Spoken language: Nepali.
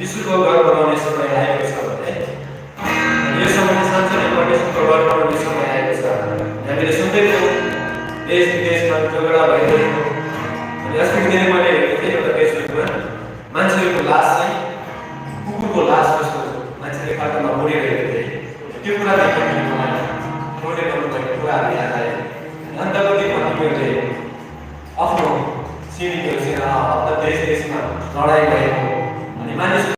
यीशुको घर बनाउने समय आएको छ भने यो समय सानसानो परमेश्वरको घर बनाउने समय आएको छ। हामीले सुन्दैछौँ देश विदेशमा झगडा भइरहेको। अनि अस्तिको दिन मैले हेरेको थिएँ एउटा फेसबुकमा मान्छेहरूको लास चाहिँ कुकुरको लास जस्तो मान्छेले खाटामा मोडिरहेको थिए। त्यो कुरा देख्दाखेरि मलाई मोडे गर्नुभएको कुराहरू याद आयो। अन्तको दिनमा तिमीहरूले आफ्नो सैनिकहरूसँग देश देशमा लडाइँ भएको अनि मानिस